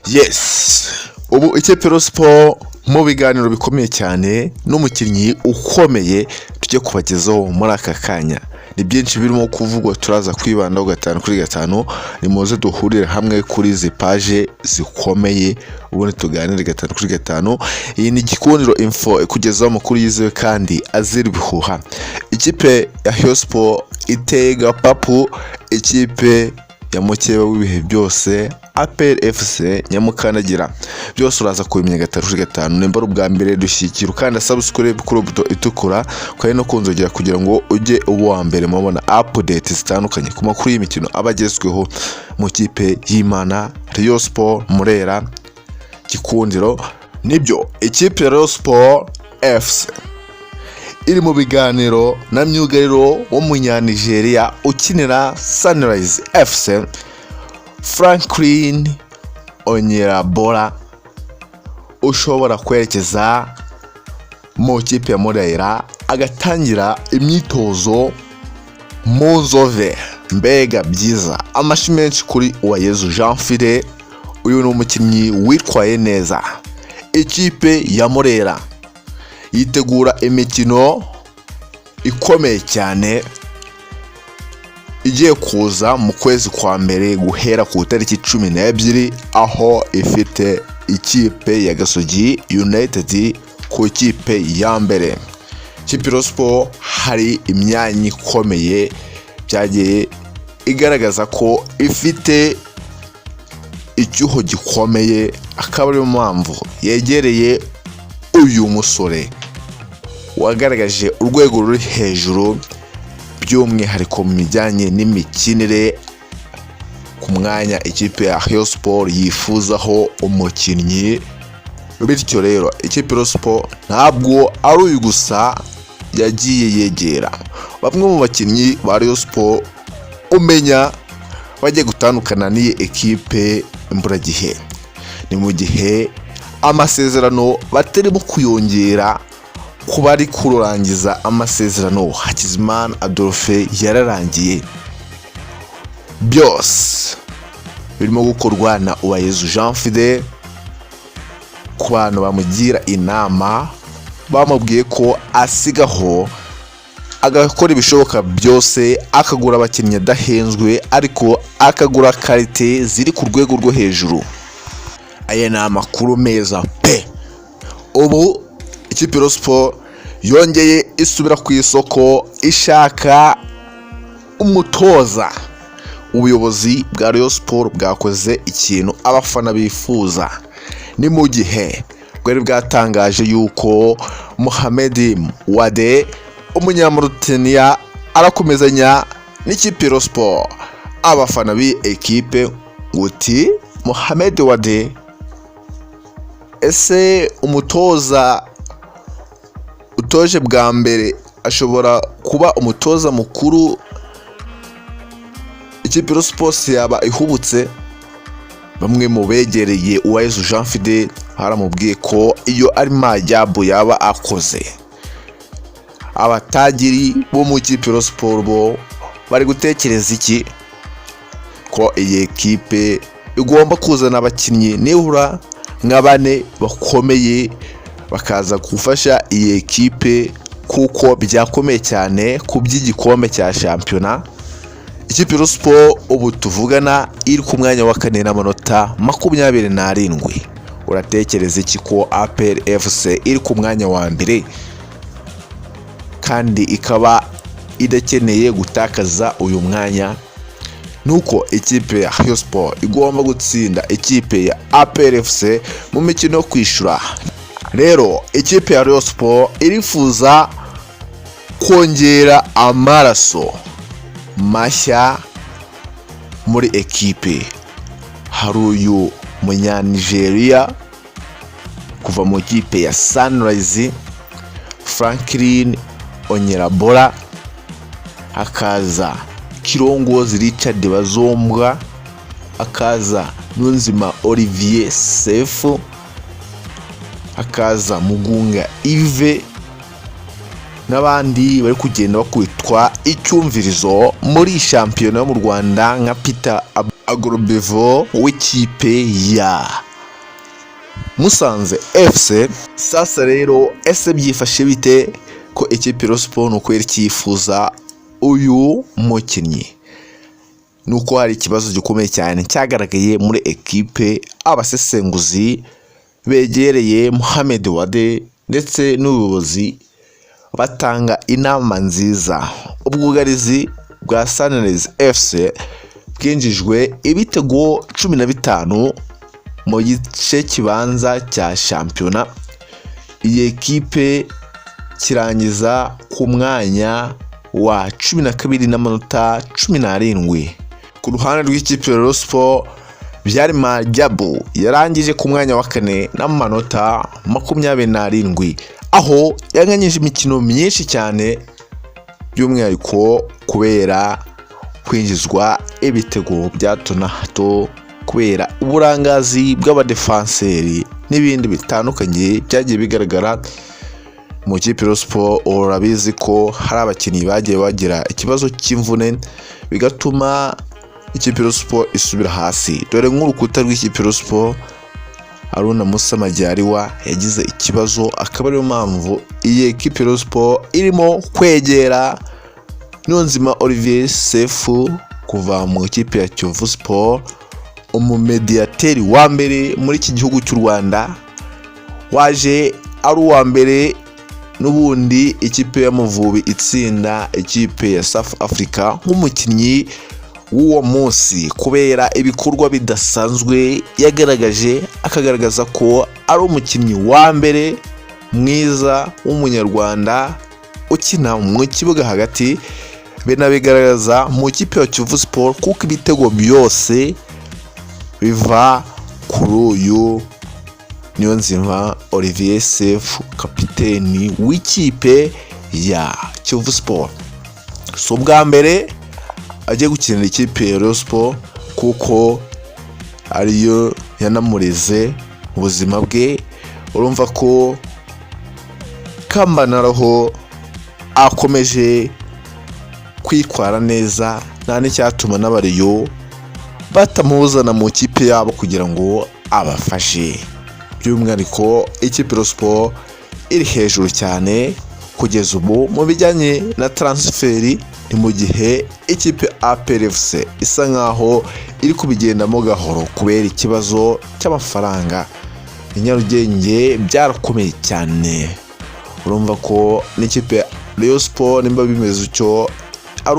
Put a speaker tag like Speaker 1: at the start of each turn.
Speaker 1: Yes, ubu ikipe Rayon Sport mu biganiro bikomeye cyane n'umukinnyi ukomeye tujye kubagezaho muri aka kanya. Ni byinshi birimo kuvugwa, turaza kwibandaho gatanu kuri gatanu. Nimuze duhurire hamwe kuri izi paje zikomeye, ubundi tuganire gatanu kuri gatanu. Iyi ni Gikundiro Info ikugezaho amakuru yizewe kandi azira ibihuha. Ikipe ya Rayon Sport iteye gapapu ikipe ya mukeba w'ibihe byose APR FC nyamukandagira. Byose uraza kubimenya gatanu kuri gatanu. Nimba ari ubwa mbere dushyigikira, ukanda subscribe kuri buto itukura, ukari no kunzogera kugira ngo ujye uba uwa mbere mubona update zitandukanye ku makuru y'imikino aba agezweho mu kipe y'Imana Rayon Sport Murera Gikundiro. Nibyo, ikipe ya Rayon Sport FC iri mu biganiro na myugariro w'Umunyanigeriya ukinira Sunrise FC, Franklin Onyerabora, ushobora kwerekeza mu kipe ya Murera agatangira imyitozo mu Nzove. Mbega byiza! Amashyi menshi kuri Uwayezu Jean Fide. Uyu ni umukinnyi witwaye neza. Ikipe ya Murera yitegura imikino ikomeye cyane igiye kuza mu kwezi kwa mbere guhera ku itariki 12, aho ifite ikipe ya Gasogi United ku ikipe ya mbere. Ikipe Rayon Sport hari imyanya ikomeye byagiye igaragaza ko ifite icyuho gikomeye, akaba ariyo mpamvu yegereye uyu musore wagaragaje urwego ruri hejuru, by'umwihariko mu bijyanye n'imikinire ku mwanya ikipe ya Rayon Sport yifuzaho umukinnyi. Bityo rero ikipe Rayon Sport ntabwo ari uyu gusa yagiye yegera. Bamwe mu bakinnyi ba Rayon Sport umenya bagiye gutandukana n'iyi ekipe imburagihe, ni mu gihe amasezerano batarimo kuyongera ku bari kurangiza amasezerano. Hakizimana Adolphe yararangiye. Byose birimo gukorwa na Uwayezu Jean Fide. Ku bantu bamugira inama, bamubwiye ko asigaho agakora ibishoboka byose akagura abakinnyi adahenzwe, ariko akagura qualité ziri ku rwego rwo hejuru. Aya ni amakuru meza pe! Ubu ikipe Rayon Sport yongeye isubira ku isoko ishaka umutoza. Ubuyobozi bwa Rayon Sport bwakoze ikintu abafana bifuza. Ni mu gihe bwari bwatangaje yuko Mohamed Wade, Umunyamauritania, arakomezanya n'ikipe Rayon Sport. Abafana b'iyi ekipe uti: "Mohamed Wade, ese umutoza utoje bwa mbere ashobora kuba umutoza mukuru? Ikipe Rayon Sport yaba ihubutse?" Bamwe mu begereye Uwayezu Jean Fide baramubwiye ko iyo ari majyabu yaba akoze. Abatagiri bo mu ikipe Rayon Sport bo bari gutekereza iki, ko iyi ekipe igomba kuzana abakinnyi nibura nka bane bakomeye bakaza gufasha iyi ekipe, kuko byakomeye cyane ku by'igikombe cya shampiyona? Ikipe Rayon Sport ubu tuvugana iri ku mwanya wa kane n'amanota 27. Uratekereza iki ko APR FC iri ku mwanya wa mbere kandi ikaba idakeneye gutakaza uyu mwanya? Nuko ikipe ya Rayon Sport igomba gutsinda ikipe ya APR FC mu mikino yo kwishyura. Rero ikipe ya Rayon Sport irifuza kongera amaraso mashya muri ekipe. Hari uyu Munyanigeriya kuva mu ikipe ya Sunrise, Franklin Onyerabora, hakaza Kirongozi Richard Bazombwa, hakaza Niyonzima Olivier Sefu, hakaza Mugunga Yves n'abandi bari kugenda bakubitwa icyumvirizo muri shampiyona yo mu Rwanda nka Peter Agblevor w'ikipe ya Musanze FC. Sasa rero, ese byifashe bite ko ikipe Rayon Sports ni ukwera cyifuza uyu mukinnyi? Nuko hari ikibazo gikomeye cyane cyagaragaye muri ekipe. Abasesenguzi begereye Mohamed Wade ndetse n'ubuyobozi batanga inama nziza. Ubwugarizi bwa Sunrise FC bwinjijwe ibitego 15 mu gice kibanza cya shampiyona, iyi ekipe kirangiza ku mwanya wa 12 n'amanota 17. Ku ruhande rw'ikipe ya Rayon Sports, Byari Maajabu yarangije ku mwanya wa kane n'amanota 27, aho yanganyije imikino myinshi cyane, by'umwihariko kubera kwinjizwa ibitego bya hato na hato kubera uburangazi bw'abadefanseri n'ibindi bitandukanye byagiye bigaragara mu kipe Rayon Sports. Urabizi ko hari abakinnyi bagiye bagira ikibazo cy'imvune, bigatuma ikipe Rayon Sports isubira hasi. Dore nk'urukuta rw'ikipe Rayon Sports, Aruna Musa Majyariwa yagize ikibazo, akaba ariyo mpamvu iyi ekipe Rayon Sports irimo kwegera Niyonzima Olivier Sefu kuva mu ikipe ya Kiyovu Sports, umumediyateri wa mbere muri iki gihugu cy'u Rwanda, waje ari uwa mbere n'ubundi ikipe y'Amavubi itsinda ikipe ya South Africa nk'umukinnyi w'uwo munsi, kubera ibikorwa bidasanzwe yagaragaje, akagaragaza ko ari umukinnyi wa mbere mwiza w'umunyarwanda ukina mu kibuga hagati. Binabigaragaza mu ikipe ya Kiyovu Sports, kuko ibitego byose biva kuri uyu Niyonzima Olivier Sefu, kapiteni w'ikipe ya Kiyovu Sports. Si ubwa mbere agiye gukinira ikipe ya Rayon Sports, kuko ariyo yanamureze mu buzima bwe. Urumva ko Kambanaraho akomeje kwitwara neza, nta n'icyatuma n'abariyo batamuzana mu ikipe yabo kugira ngo abafashe. By'umwihariko ikipe Rayon Sports iri hejuru cyane kugeza ubu mu bijyanye na transfer, ni mu gihe ikipe APR FC isa nkaho iri kubigendamo gahoro kubera ikibazo cy'amafaranga. I Nyarugenge byarakomeye cyane. Urumva ko n'ikipe Rayon Sports nimba bimeze utyo ari